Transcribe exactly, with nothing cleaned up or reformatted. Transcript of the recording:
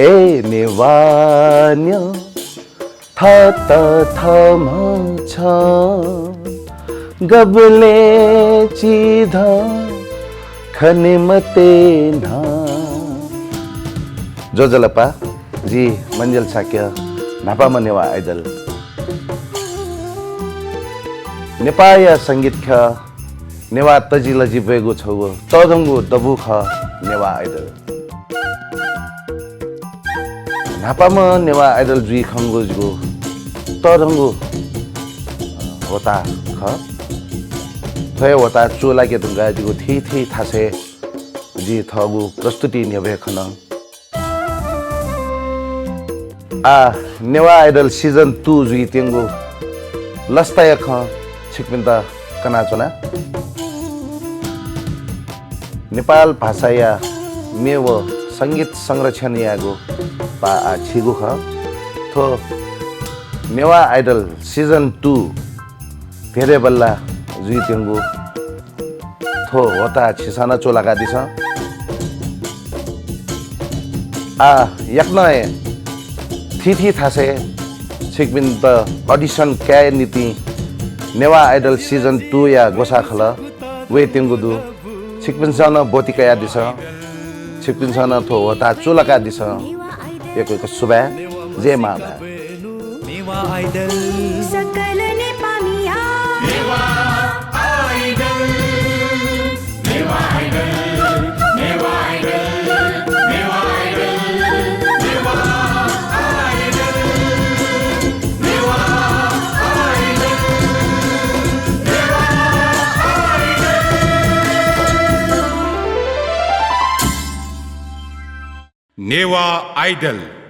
ए नेवाः न्यँ, थःत थम्हं छं, गबलें चिधं खने मते नं। ज्वजलपा, जि मन्जिल शाक्य, न्हापांम्ह नेवाः Idol। नेपाःया संगीत ख्यः, नेवाः तजिलजि ब्वयेगु छगू तःधंगु दबू खः नेवाः Idol। न्हापांम्ह नेवाः Idol जुइ खंगु जिगु तःधंगु, अ, ह्वःताः खः। थ्व हे ह्वःताः चूलाके धुंकाः जिगु थीथी थासय् जिं थःगु प्रस्तुति न्ह्यब्वये खन। आः, नेवाः Idol season two जुइत्यंगु लसताया खँ छिकपिन्त कनाच्वना। नेपाल भाषाया म्ये व संगीत संरक्षण यायेगु पाः आः छिगु खः। थ्व नेवाः Idol season two धेंधेंबल्लाः जुइत्यंगु थ्व ह्वःताः छिसं नं चूलाकादिसँ। आः, याकनं हे थीथी थासय् छिकपिन्त audition काये निंतिं नेवाः Idol season two या ग्वसाः खलः वयेत्यंगु दु। छिकपिन्सं नं ब्वति कयादिसँ। छिकपिन्सं नं थ्व ह्वःताः चूलाकादिसँ। यक्व यक्व सुभाय्। जय मांभाय्। नेवाः Idol। सकल नेपाःमिया। नेवाः Idol। नेवाः Idol। नेवाः Idol। नेवाः Idol।